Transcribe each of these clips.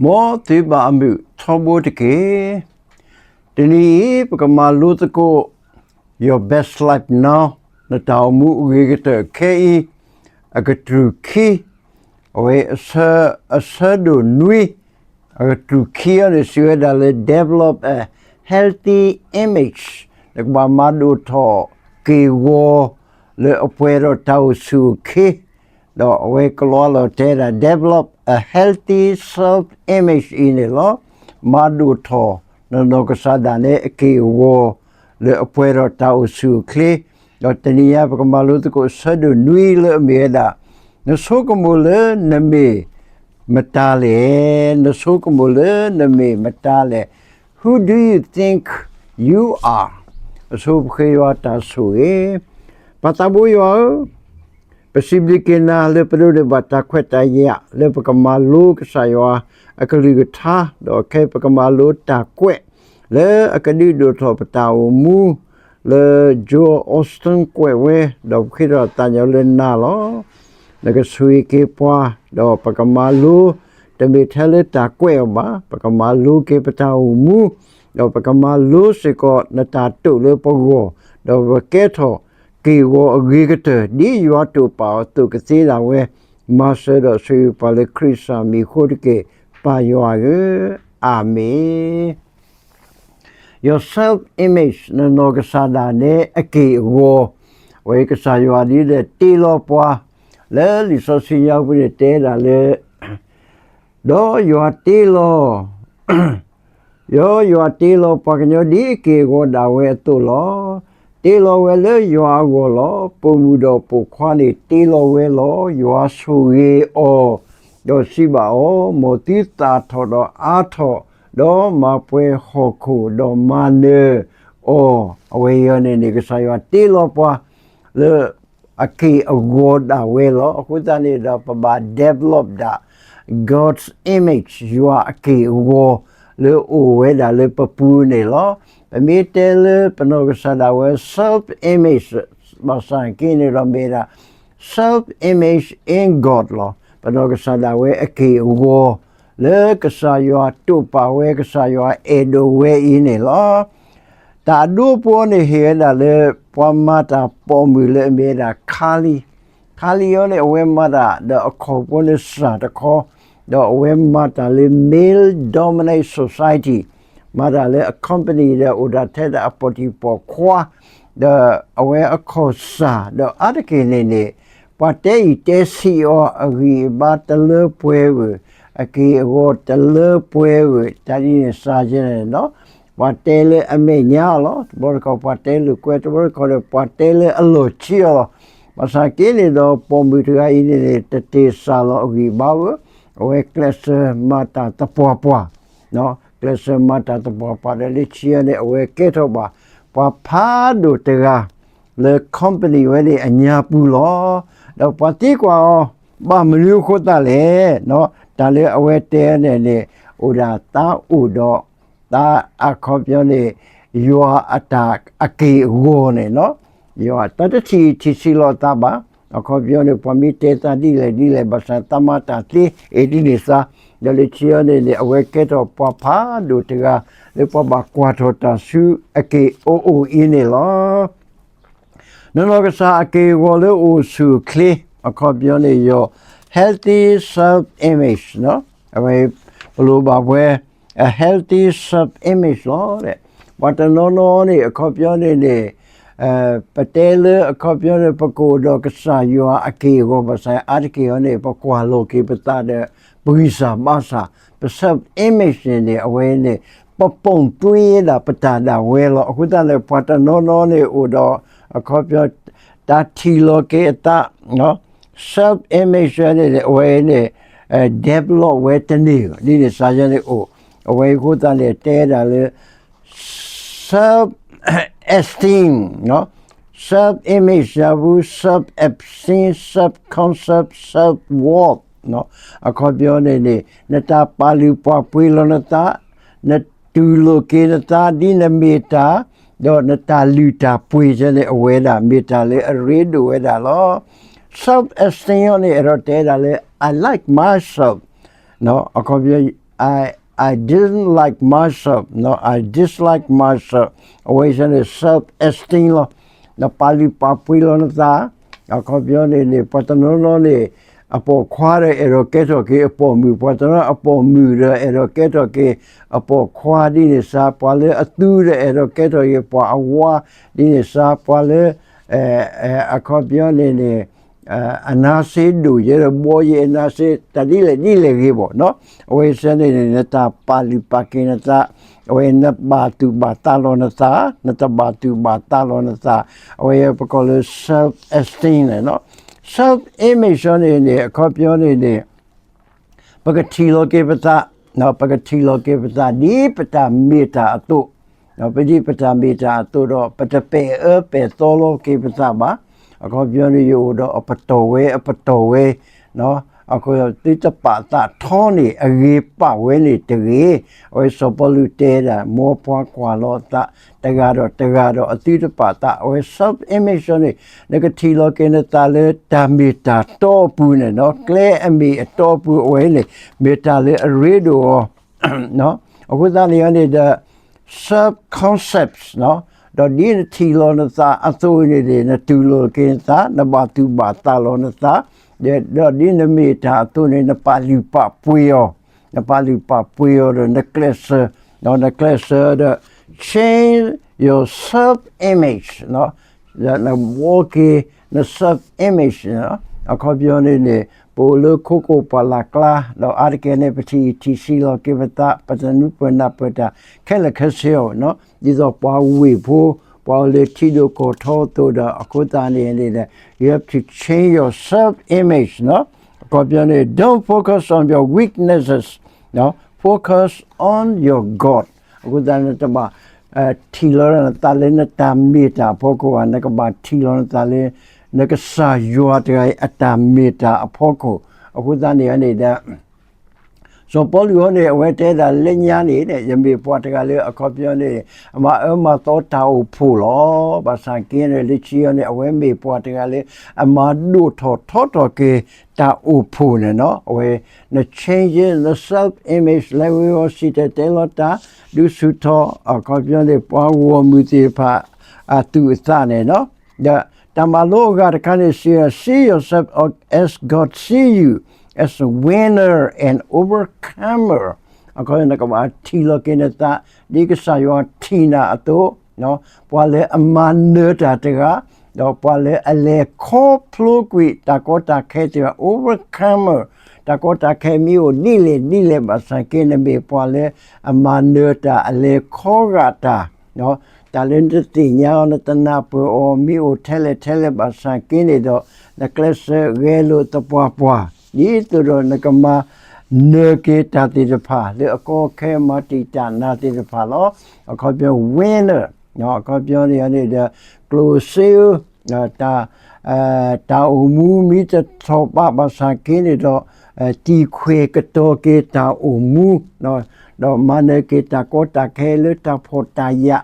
မ်သုဘၣ်အမုာ်ထီဘိတက့ၢ်. တနံၤအံၤ ပကမၤလိသကိး Your Best Life Now နတၢ်အိၣ်မူအဂ့ၤကတၢၢ်ခဲအံၤ အကတြူၢ်ခံ, အဝဲအဆၢဒိၣ်နွံ, အကတြူၢ်ခံအံၤန့ၣ် စံးဝဲဒၣ်လၢ develop a healthy image နကဘၣ်မၤဒိၣ်ထီၣ်က့ၢ်ဂီၤ လၢအပှဲၤဒီးတၢ်အိၣ်ဆူၣ်အိၣ်ချ့ ဒီးအဝဲကလီလီၤတဲဒၣ် develop a healthy self image အံၤန့ၣ်လီၤ. မၤဒိၣ်ထီၣ်နနီၢ်ကစၢ်ဒၣ်နဲအက့ၢ်အဂီၤ လၢအပှဲၤဒီးတၢ်အိၣ်ဆူၣ်အိၣ်ချ့, ဒီးတနံၤအံၤ ပကမၤလိသကိးအဆၢဒိၣ်နွံလၢအမ့ၢ်ဝဲဒၣ် နဆိကမိၣ်လၢနမ့ၢ်မတၤလဲၣ်, နဆိကမိၣ်လၢနမ့ၢ်မတၤလဲၣ်, Who do you think you are? အဆိပဃ့ယွၤတၢ်ဆိၣ်ဂ့ၤ, ပၢ်သးဘိယွၤဧၢ, ပစံးဘျုးက့ၤနၤလၢပဒိးန့ၢ်ဘၣ်တၢ်ခွဲးတၢ်ယာ် လၢပကမၤလိကစၢ်ယွၤအကလုၢ်ကထါ, ဒီးခဲအံၤပကမၤလိတၢ်ကွဲး လၢအကဒုးဒိၣ်ထီၣ်ပတၢ်အိၣ်မူ လၢ Joel Osteen ကွဲးဝဲ, ဒီးပဃ့ထီၣ်သးညီလၢနၤလီၤ. နကဆိၣ်ဂ့ၤက့ၤပှၤ, ဒီးပကမၤလိ တမ့ၢ်ထဲလၢတၢ်ကွဲးအီၤဘၣ်, ပကမၤလိက့ၤပတၢ်အိၣ်မူ, ဒီးပကမၤလိစ့ၢ်ကီးနတၢ်တိာ်လၢပဂီၢ်, ဒီးပကဲထီၣ်က့ၢ်ဂီၤအဂ့ၤကတၢၢ် ဒ်ယွၤတိာ်ပာ်အီၤအသိးကသ့ဒၣ်ဝဲ, မၤစၢၤဒီးဆိၣ်ဂ့ၤပှၤလၢခရံာ်စၢ်မံၤအဃိတက့ၢ်, ပၢ်ယွၤဧၢ, အၤမ့ၣ်. Your self image နနီၢ်ကစၢ်ဒၣ်နဲအက့ၢ်အဂီၤ, အဝဲကစၢ်ယွၤဒ်လဲၣ်တ့လီၤပှၤ, လၢလံာ်စီဆှံညါပူၤန့ၣ်တဲဒၣ်လၢ ဒီးယွၤတ့လီၤ ဒီးယွၤတ့လီၤပှၤကညီဒ်အက့ၢ်အဂီၤဒၣ်ဝဲအသိးလီၤ. တ့လီၤဝဲလၢယွၤအဂီၢ်လီၤ. ပိာ်မုၣ်ဒီးပိာ်ခွါန့ၣ်တ့လီၤဝဲလီၤ. ယွၤဆိၣ်ဂ့ၤအီၤ, ဒီးစံးဘၣ်အီၤ, မ်သုသၣ်ထီၣ်ဒီးအါထီၣ်, ဒီးမၤပှဲၤဟီၣ်ခိၣ်ဒီးမၤနၢၤအီၤ. အဝဲအံၤန့ၣ်န့ၣ် ကစၢ်ယွၤတ့လီၤပှၤ လၢ အက့ၢ်အဂီၤဒၣ်ဝဲလီၤ. အဃိသတးန့ၣ်ဒီး ပဘၣ် develop ဒၣ် God's image ယွၤအက့ၢ်အဂီၤ လၢအအိၣ်ဝဲဒၣ်လၢပပူၤန့ၣ်လီၤ. ပမ့ၢ်တဲလၢပနီၢ်ကစၢ်ဒၣ်ဝဲ self image ဘၣ်ဆၣ်က့န့ၣ်ဒီးမ့ၢ်ဒၣ် self image in God လီၤ. ပနီၢ်ကစၢ်ဒၣ်ဝဲအက့ၢ်အဂီၤ လၢကစၢ်ယွၤတိာ်ပာ်ဝဲ ကစၢ်ယွၤအဲၣ်ဒိးဝဲအံၤန့ၣ်လီၤ. တၢ်အဒိအပှီၤန့ၣ်ဟ့ၣ်ဝဲဒၣ်လၢ ပှၤမၤတၢ်ပိာ်မုၣ်လၢအမ့ၢ်ဝဲဒၣ် Kylie, Kylie အံၤန့ၣ် အဝဲမၤတၢ်ဒီးအခီၣ်ဖိန့ၣ်စှၤတခီ, ဒီးအဝဲမၤတၢ်လၢ male dominate society, မၤတၢ်လၢအ company ဒီးအိၣ်ဒၣ်ထဲဒၣ်အပိာ်တံၢ်ပိာ်ခွါ, ဒီးအဝဲအခီၣ်စၢ် ဒီးအါတက့ၢ်န့ၣ်န့ၣ် ပှၤတဲအံၤတဲဆံးအီၤ အဂံၢ်အဘါတလၢပှဲၤဝဲ, အက့ၢ်အဂီၤတလၢပှဲၤဝဲ, တၢ်ဒ်န့ၣ်စ့ၢ်ကီးန့ၣ်လီၤ. ပှၤတဲလၢအမဲာ်ညါအီၤလီၤ. တဘျီတခီၣ်ပှၤတဲလိာ်ကွဲ, တဘျီတခီၣ်ဒီးပှၤတဲလၢအလီၢ်ခံအီၤလီၤ. ဘၣ်ဆၣ်က့န့ၣ်ဒီး ပိာ်မုၣ်တဂၤအံၤန့ၣ်န့ၣ် တတ့ၢ်စၢ်လီၤအဂံၢ်အဘါဝဲ, အဝဲကျဲးစၢးမၤတၢ်သပှၢ်ပှၢ် ကျဲးစၢးမၤတၢ်သပှၢ်ပှၢ်ဒီးလၢခံအံၤန့ၣ် အဝဲကဲထီၣ်ဘၣ် ပှၤဖးဒိၣ်တဂၤ လၢ company ဝဲန့ၣ်အညါပူၤလီၤ. ဒီးပှၤသံကွၢ်အီၤ ဘၣ်မနုၤအဃိသတးလဲၣ်, တၢ်လၢအဝဲတဲန့ၣ်န့ၣ် အိၣ်ဒၣ်သးအိၣ်ဒီး သးအခီပညီန့ၣ် ယွၤအတၢ်အက့ၢ်အဂီၤန့ၣ်လီၤ. ယွၤတၢ်တထံၣ်ထံၣ်ဆံးလီၤအသးဘၣ်. အခီပညီန့ၣ် ပှၤမ့ၢ်တဲသးဒ်လဲၣ်ဒ်လဲၣ် ဘၣ်ဆၣ်သးမၤတၢ်သ့ အ့ၣ်ဒ်န့ၣ်သး, ဒီးလၢခံအံၤန့ၣ်န့ၣ် အဝဲကဲထီၣ်ပှၤဖးဒိၣ်တဂၤ လၢပှၤဘၣ်ကွၢ်ထီၣ်တၢ်ဆူအက့ၢ်အအိၣ်အံၤန့ၣ်လီၤ. နနီၢ်ကစၢ်အက့ၢ်အဂီၤလၢအိၣ်ဆူၣ်အိၣ်ချ့ အခီပညီန့ၣ် your healthy self image အဝဲ ပလိၣ်ဘၣ်ပဝဲ a healthy self image လီၤ. ပှၤတနီၤနီၤန့ၣ် အခီပညီန့ၣ်န့ၣ် ပတဲလၢအခီပညီန့ၣ် ပကအိၣ်ဒီးကစၢ်ယွၤအက့ၢ်အဂီၤ ဘၣ်ဆၣ်အါတက့ၢ်အံၤန့ၣ် ပကွၢ်လိာ်က့ၤပသးဒီး ပဂံၢ်စၢ်ဘါစၢ်, ပ self image န့ၣ်န့ၣ် အဝဲန့ၣ် ပပိာ်တွံဝဲဒၣ်ပတၢ်ဒၣ်ဝဲလီၤ. အဃိသတးန့ၣ် ပှၤတနီၤနီၤန့ၣ်အိၣ်ဒီး အခီပညီ တၢ်ထံၣ်လီၤက့ၤအသး self image န့ၣ် အဝဲန့ၣ် develop ဝဲတန့ၢ်ဘၣ်. ဒ်န့ၣ်စ့ၢ်ကီးန့ၣ်အိၣ်, အဝဲအဃိသတးန့ၣ် တဲဒၣ်လၢ self esteem, self image ယၤပူၤ self esteem, self concept, self worth အခီပညီန့ၣ်န့ၣ် နတၢ်ပာ်လုၢ်ပာ်ပှ့ၤလီၤနသး, နတူၢ်လိာ်က့ၤနသး ဒ်နမ့ၢ်တၢ်, ဒီးနတၢ်လုၢ်တၢ်ပှ့ၤန့ၣ် အဝဲဒၣ်မ့ၢ်တၢ်လၢအရ့ဒိၣ်ဝဲဒၣ်လီၤ. Self esteem န့ၣ် အဲၣ်ဒိးတဲဒၣ်လၢ I like myself အခီပညီ I didn't like myself, no, I dislike myself. အဝဲန့ၣ် self esteem လီၤ. နပာ်လုၢ်ပာ်ပှ့ၤလီၤနသး, အခီပညီန့ၣ်န့ၣ် ပှၤတနီၤနီၤန့ၣ် အပိာ်ခွါဒီးအဲၣ်ဒိးကဲထီၣ်က့ၤအပိာ်မုၣ်, ပှၤတနီၤအပိာ်မုၣ်ဒီးအဲၣ်ဒိးကဲထီၣ်က့ၤအပိာ်ခွါဒ်န့ၣ်စ့ၢ်, ပှၤလၢအသူဒီးအဲၣ်ဒိးကဲထီၣ်က့ၤပှၤအဝါဒ်န့ၣ်စ့ၢ်, ပှၤလၢ အခီပညီန့ၣ်န့ၣ် အနါစ့ဒိၣ်ယဲဒီးဘီယဲအနါစ့ တၢ်ဒ်လဲၣ်ဒ်လဲၣ်ဂ့ၤဘၣ်နီၤ, အဝဲစ့ၢ်န့ၣ်န့ၣ် နတၢ်ပာ်လုၢ်ပာ်က့ၤနသး, အဝဲနဘၣ်သူၣ်ဘၣ်သးလီၤနသး, နတဘၣ်သူၣ်ဘၣ်သးလီၤနသး, အဝဲပကိးလၢ self esteem န့ၣ်နီၤ. Self image န့ၣ်န့ၣ် အခီပညီန့ၣ်န့ၣ် ပကထံၣ်လီၤက့ၤပသး, ပကထံၣ်လီၤက့ၤပသး ဒ်ပတၢ်မ့ၢ်တၢ်အသိး, ပဒ်ပတၢ်မ့ၢ်တၢ်အသိးဒီး ပတပဲာ်အၢပဲာ်သီလီၤက့ၤပသးဘၣ်. အခီပညီန့ၣ် ယအိၣ်ဒီးအပတီၢ်ဝဲအပတီၢ်ဝဲ, အဃိသုတပာ်သးထီန့ၣ် အဂ့ၤပာ်ဝဲန့ၣ်တဂ့ၤ. အဝဲစီၤပီလူးတဲဒၣ် မ်ပှၤကွၢ်လီၤအသး တဂၤဒီးတဂၤဒီးအသုတပာ်သး, အဝဲ self image န့ၣ် နကထံၣ်လီၤက့ၤနသးလၢတၢ်မ့ၢ်တၢ်တီအပူၤန့ၣ်နီၤ, ကျဲအမ့ၢ်အတီအပူၤအဝဲန့ၣ် မ့ၢ်တၢ်လၢအရ့ဒိၣ်အီၤ အဃိသတးန့ၣ်န့ၣ်ဒီး self concepts ဒီးဒ်နထံၣ်လီၤနသးအသိးန့ၣ်န့ၣ် နတူၢ်လိာ်က့ၤနသး, နဘၣ်သူၣ်ဘၣ်သးလီၤနသး, ဒီးဒ်နမ့ၢ်တၢ်အသိးန့ၣ် နပာ်လုၢ်ပာ်ပှ့ၤအီၤ, နပာ်လုၢ်ပာ်ပှ့ၤအီၤဒီးနကျဲးစၢး, နကျဲးစၢးဒီး change your self image နဘှီက့ၤန self image အခီပညီန့ၣ်န့ၣ် ပအိၣ်လၢခိခိၣ်ပှၢ်လၢ်ကျါ ဒီးအါတက့ၢ်န့ၣ် ပထံၣ်ထံၣ်ဆံးလီၤက့ၤပသး, ပတနုာ်ပၢၢ်နၢ်ပၢၢ်တၢ်ခဲလၢာ်ခဲဆ့အီၤ, ဒ်သိးပှၤဝ့ၢ်ဖိ ပှၤအိၣ်လၢထံဒိၣ်ကီၢ်ထီအသိးဒီး အဃိသတးန့ၣ်န့ၣ် you have to change your self image အခီပညီန့ၣ် don't focus on your weaknesses, focus on your God. အဃိသတးန့ၣ် တဘၣ်ထံၣ်လီၤနသးလၢနတၢ်မ့ၢ်တၢ်အဖီခိၣ်ဘၣ်, နကဘၣ်ထံၣ်လီၤနသးလၢ နကစၢ်ယွၤတဂၤအံၤအတၢ်မ့ၢ်တၢ်အဖီခိၣ်, အဃိသတးန့ၣ်န့ၣ်ဒီး စီၤပီလူးအံၤန့ၣ် အဝဲတဲဒၣ်လၢညါန့ၣ် ယမ့ၢ်ပှၤတဂၤလၢအခီပညီန့ၣ် အမၤအၢမၤသီတၢ်အိၣ်ဖှိၣ်လီၤ. ဘၣ်ဆၣ်က့န့ၣ် လၢခံအံၤန့ၣ် အဝဲမ့ၢ်ပှၤတဂၤလၢ အမၤဒိၣ်ထီၣ်ထီထီၣ်က့ၤတၢ်အိၣ်ဖှိၣ်န့ၣ်နီၤ, အဝဲ န change the self image လၢဝံအီၤစံၣ်တဲၤတဲလီၤတၢ် ဒုးဆူၣ်ထီၣ် အခီပညီန့ၣ် ပှၤဂီၢ်မုၢ်သ့ၣ်တဖၣ် အသူၣ်အသးန့ၣ်နီၤ, ဒီးတၢ်မၤလိအဂၤတခါန့ၣ် စံး see yourself as God see you, as a winner and overcomer. အခီပညီ နကဘၣ်ထံၣ်လီၤက့ၤနသး ဒ်ကစၢ်ယွၤထံၣ်နၤအသိး, ပှၤလၢအမၤနၢၤတၢ်တဂၤ, ဒီးပှၤလၢအလဲၤခီဖျိကွံာ်တၢ်ကီတၢ်ခဲသ့ၣ်တဖၣ် overcomer, တၢ်ကီတၢ်ခဲမ့ၢ်အိၣ်ဒ်လဲၣ်ဒ်လဲၣ်ဘၣ်ဆၣ်က့ နမ့ၢ်ပှၤလၢအမၤနၢၤတၢ် အလဲၤခီဂာ်တၢ်, တၢ်လၢနတသ့ၣ်ညါအီၤ နတနၢ်ပၢၢ်အီၤ မ့ၢ်အိၣ်ထဲလဲၣ်ထဲလဲၣ်ဘၣ်ဆၣ်က့န့ၣ်ဒီး နကျဲးစၢးဂဲၤလိာ်သပှၢ်ပှၢ် ဒ်သိးဒီးနကမၤနၢၤက့ၤတၢ်သ့ၣ်တဖၣ် လၢအကီအခဲမၤတံာ်တာ်နၤသ့ၣ်တဖၣ်လီၤ. အခီပညီ winner, အခီပညီန့ၣ်န့ၣ်ဒီး ကျိၣ်စ့ဧၢ, တၢ်အိၣ်မူမ့ၢ်တထီၣ်ဘးဘၣ်ဆၣ်က့န့ၣ်ဒီး တံၤခွဲးကတီၤက့ၤတၢ်အိၣ်မူ, ဒီးမၤနၢၤက့ၤတၢ်ကီတၢ်ခဲလၢတၢ်ဖှီၣ်တၢ်ယာ်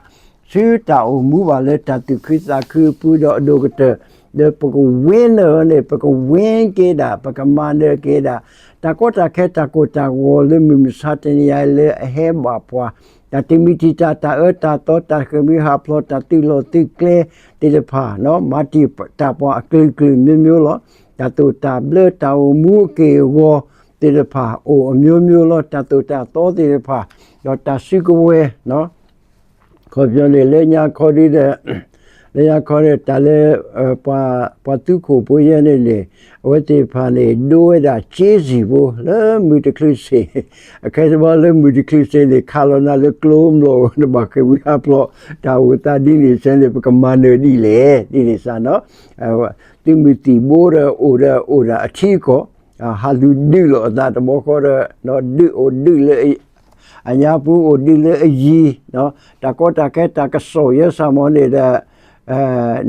ဆူတၢ်အိၣ်မူဘၣ်လၢတၢ်သူၣ်ခုသးခုအပူၤဒီးအဒိၣ်ကတၢၢ်, ဒီးပက winner န့ၣ် ပက win က့ၤဒၣ် ပကမၤနၢၤက့ၤဒၣ် တၢ်ကီတၢ်ခဲတၢ်ကိၢ်တၢ်ဂီၤလၢမုၢ်မဆါတနံၤအံၤလၢအဟဲဘၣ်ပှၤ, တၢ်တမံၤတံာ်တာ် တၢ်အၢတၢ်သီ တၢ်ဃ့ၢ်မှံဟးဖျိး တၢ်သုးလီၢ်သုးကျဲသ့ၣ်တဖၣ် မၤတံာ်တာ်ပှၤအကလုာ်ကလုာ်မျိုးမျိုးလီၤ. တၢ်သိၣ်တၢ်ဘျၢ တၢ်အိၣ်မူအက့ၢ်အဂီၤသ့ၣ်တဖၣ် အိၣ်အမျိုးမျိုးလီၤ. တၢ်သိၣ်တၢ်သီသ့ၣ်တဖၣ် ဒီးတၢ်စုကဝဲၤ အခီပညီန့ၣ် လၢညါခီဒ်ဒီး လၢညါခီဒီး တၢ်လၢ ပှၤသုးခိၣ်ဖိယဲန့ၣ်န့ၣ် အဝဲသ့ၣ်တဖၣ်န့ၣ် ဒိဝဲဒၣ်က့စံၣ်ဖိ လၢမုၢ်တချုးစ့ၢ်, အခဲတဘီလၢမုၢ်တချုးစ့ၢ်န့ၣ် ခးလီၤနၤလၢကျိၤမျိာ် နဘၣ်ဃ့ၢ်မှံဟးဖျိး တၢ်အိၣ်သးဒ်န့ၣ်စ့ၢ်န့ၣ် ပကမၤနၢၤဒ်လဲၣ် ဒ်န့ၣ်စ့ၢ်နီၤ, သုးမုၢ်သံၣ်ဘိဒီးအိၣ်ဒီးအိၣ်ဒီးအထံအကီၢ် ဟးလူၤဒုးလိာ်အသးတဘျီဃီဒီး ဒုးအိၣ်ဒုးလၢ အညါပူၤအိၣ်ဒုးလၢအယံၤ, တၢ်ကီတၢ်ခဲတၢ်ကစီၣ်ယဲစ့ၢ်မ့ၢ်န့ၣ်ဒီး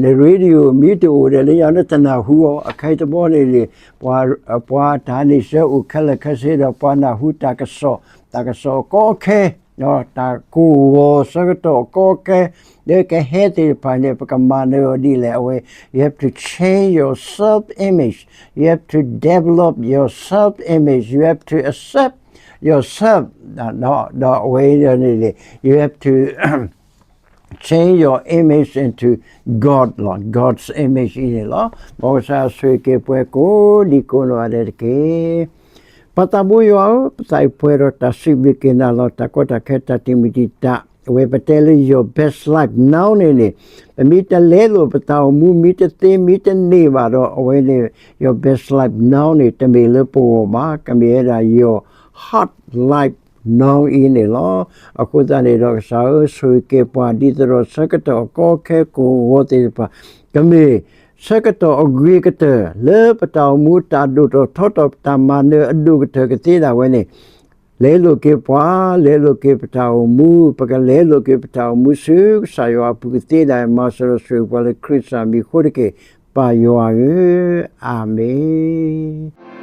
န radio မ့ၢ်တအိၣ်ဒီးလၢညါနတနၢ်ဟူအီၤ အခဲအံၤတဘျီန့ၣ်န့ၣ် ပှၤတၢ်ဟးန့ၢ်ဆၢအိၣ်ခဲလၢာ်ခဲဆ့ဒီး ပှၤနၢ်ဟူတၢ်ကစီၣ် တၢ်ကစီၣ်အကီအခဲ တၢ်ကိၢ်ဂီၤဆၢကတီၢ်အကီအခဲ လၢကဟဲသ့ၣ်တဖၣ်န့ၣ် ပကမၤနၢၤအီၤဒ်လဲၣ် အဝဲ you have to change your self image, you have to develop your self image, you have to accept yourself ဒီးအဝဲအံၤန့ၣ် you have to change your image into God လီၤ. God's image အံၤန့ၣ်လီၤ. မ်ကစၢ်ယွၤဆိၣ်ဂ့ၤက့ၤပှၤကိးဒံကိးနီၢ်ဂၤဒဲးတက့ၢ်. ပၢ်သးဘိယွၤဧၢ, ပသးအံၤပှဲၤဒီးတၢ်စံးဘျုးက့ၤနၤလီၤ. တၢ်ကီတၢ်ခဲတၢ်တံာ်မုၢ်တံာ်တာ် အဝဲပတဲလၢ your best life now န့ၣ်န့ၣ်, ပမ့ၢ်တလဲလိာ်ပတၢ်အိၣ်မူ မ့ၢ်တသ့မ့ၢ်တန့ၢ်ဘၣ်ဒီး အဝဲန့ၣ် your best life now န့ၣ် တမ့ၢ်လၢပဂီၢ်ဘၣ်, ကမ့ၢ်ဝဲဒၣ် your hard life now အံၤန့ၣ်လီၤ. အဃိသတးန့ၣ်ဒီး ကစၢ်ဧၢ ဆိၣ်ဂ့ၤက့ၤပှၤ ဒ်သိးဒီးဆၢကတီၢ်အကီခဲကိးဂီၤသ့ၣ်တဖၣ် ကမ့ၢ်ဆၢကတီၢ်အဂ့ၤကတၢၢ် လၢပတၢ်အိၣ်မူတၢ်ဒိၣ်ထီၣ်ထီထီၣ် တၢ်မၤနၢၤအဒိၣ်ကတၢၢ်ကသ့ဒၣ်ဝဲန့ၣ် လဲလိာ်က့ၤပှၤ, လဲလိာ်က့ၤပတၢ်အိၣ်မူ, ပကလဲလိာ်က့ၤပတၢ်အိၣ်မူဆူကစၢ်ယွၤအပူၤကသ့ဒၣ်ဝဲ, မၤစၢၤဒီးဆိၣ်ဂ့ၤပှၤလၢခရံာ်ကစၢ်မံၤအဃိတက့ၢ်, ပၢ်ယွၤဧၢ, အၤမ့ၣ်.